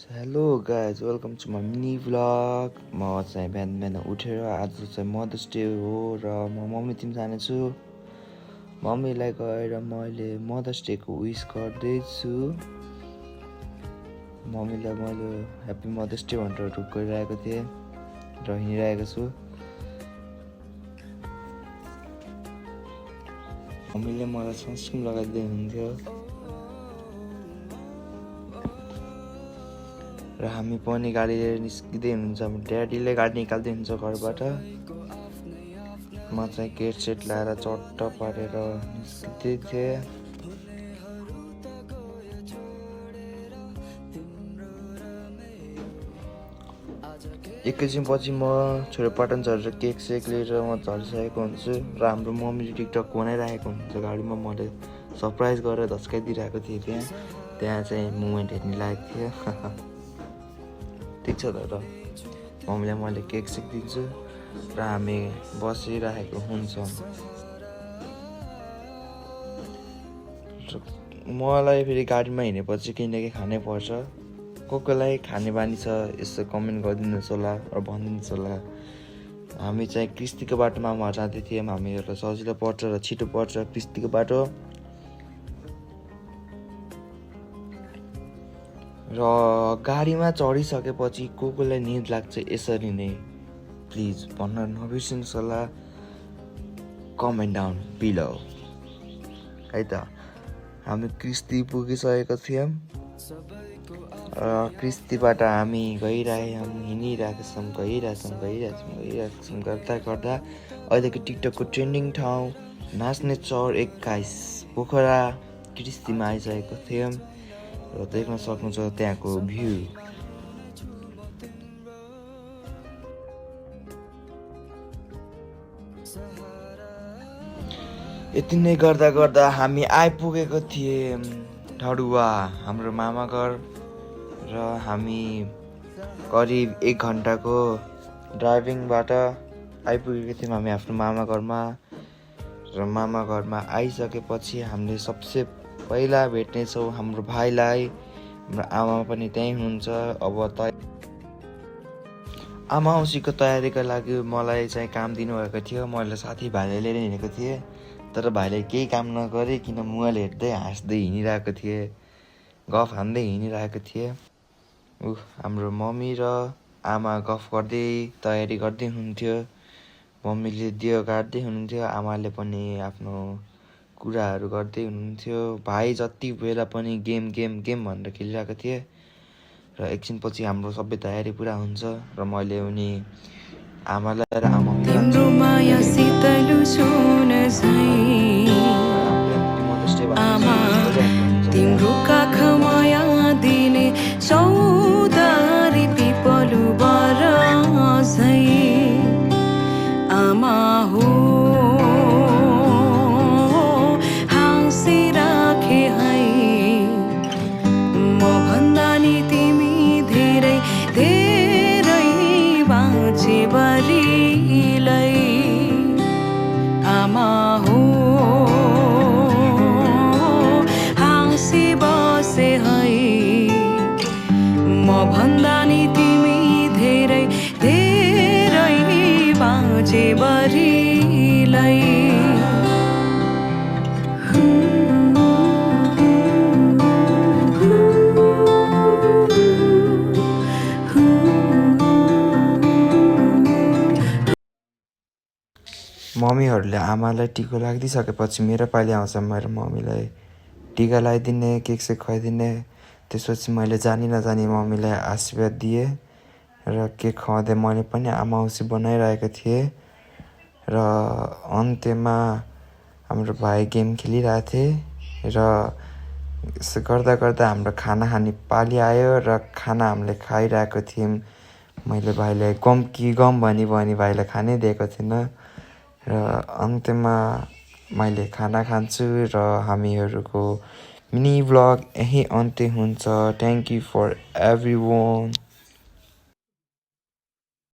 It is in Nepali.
Hello guys welcome to my mini vlog. म चाहिँ बिहान बिहान उठेर आज चाहिँ मदर्स डे हो र म मम्मीतिर जानेछु। मम्मीलाई गएर मैले मदर्स डेको विस गर्दैछु। मम्मीलाई मैले ह्याप्पी मदर्स डे भनेर ढुक गरिरहेको थिएँ र हिँडिरहेको छु। मम्मीले मलाई सनस्क्रिन लगाइदिँदै हुनुहुन्थ्यो र हामी पनि गाडी लिएर निस्किँदै हुनुहुन्छ। ड्याडीले गाडी निकाल्दै हुन्छ घरबाट। म चाहिँ गेट सेट लाएर चट्ट पारेर निस्किँदै थिएँ। एकैछिनपछि म छोरोपाटन झरेर केक सेक लिएर म झरिसकेको हुन्छु र हाम्रो मम्मीले टिकटक बनाइरहेको हुन्छ गाडीमा। मैले सरप्राइज गरेर धस्काइदिइरहेको थिएँ। त्यहाँ चाहिँ मोमेन्ट हेर्ने लागेको थियो। ठिक छ त मम्मीलाई मैले केक सेक दिन्छु र हामी बसिरहेको हुन्छौँ। मलाई फेरि गाडीमा हिँडेपछि केही न केही खानै पर्छ। कसलाई खाने बानी छ यसो कमेन्ट गरिदिनुहोस् होला र भनिदिनुहोस् होला। हामी चाहिँ क्रिस्तीको बाटोमा जाँदै थियौँ। हामीहरूलाई सजिलो पर्छ र छिटो पर्छ क्रिस्तीको बाटो। र गाडीमा चढिसकेपछि कसलाई निद लाग्छ यसरी नै प्लिज भन्न नबिर्सिनुहोस् होला। कमेन्ट डाउन बिलो है त। हामी क्रिस्ती पुगिसकेको थियौँ र क्रिस्तीबाट हामी हिँडिरहेको छौँ गर्दा गर्दा अहिलेको टिकटकको ट्रेन्डिङ ठाउँ नाच्ने चौर 21 पोखरा क्रिस्तीमा आइसकेको थियौँ र देख्न सक्नुहुन्छ त्यहाँको भ्यू। यति नै गर्दा गर्दा हामी आइपुगेको थियौँ ढडुवा हाम्रो मामा घर र हामी करिब 1 घन्टाको ड्राइभिङबाट आइपुगेको थियौँ हामी आफ्नो मामा घरमा। र मामा घरमा आइसकेपछि हामीले सबसे पहिला भेट्नेछौँ हाम्रो भाइलाई। हाम्रो आमा पनि त्यहीँ हुनुहुन्छ। अब आमा औँसीको तयारीको लागि मलाई चाहिँ काम दिनुभएको थियो। मैले साथीभाइले लिएर हिँडेको थिएँ तर भाइले केही काम नगरिकन मोबाइल हेर्दै हाँस्दै हिँडिरहेको थिएँ, गफ हान्दै हिँडिरहेको थिएँ। हाम्रो मम्मी र आमा गफ गर्दै तयारी गर्दै हुनुहुन्थ्यो। मम्मीले दियो गाड्दै हुनुहुन्थ्यो, आमाले पनि आफ्नो कुराहरू गर्दै हुनुहुन्थ्यो। भाइ जति बेला पनि गेम भनेर खेलिरहेको थिएँ र एकछिनपछि हाम्रो सबै तयारी पुरा हुन्छ र मैले उनी आमालाई र तिम्रो काख माया दिने सौदारी पिपलु बरसै आमा हो हाँसिराखे है म भन्दा नि तिमी धेरै धेरै बाँचे बरिलै आमा हो भन्दा नि तिमी धेरै धेरै बाँचे बरिलै। मम्मीहरूले आमालाई टिका लगाइदिइसकेपछि मेरो पालि आउँछ मेरो मम्मीलाई टिका लगाइदिने, केक सेक खुवाइदिने। त्यसपछि मैले जानी नजानी मम्मीलाई आशीर्वाद दिएँ र केक खुवाउँदै मैले पनि आमा औँसी बनाइरहेको थिएँ। र अन्त्यमा हाम्रो भाइ गेम खेलिरहेको थिएँ र यसो गर्दा गर्दा हाम्रो खाना खाने पालि आयो र खाना हामीले खाइरहेको थियौँ। मैले भाइलाई गम भनी भाइलाई खानै दिएको थिइनँ र अन्त्यमा मैले खाना खान्छु र हामीहरूको मिनी भ्लग यही अन्त्य हुन्छ। Thank you for every one.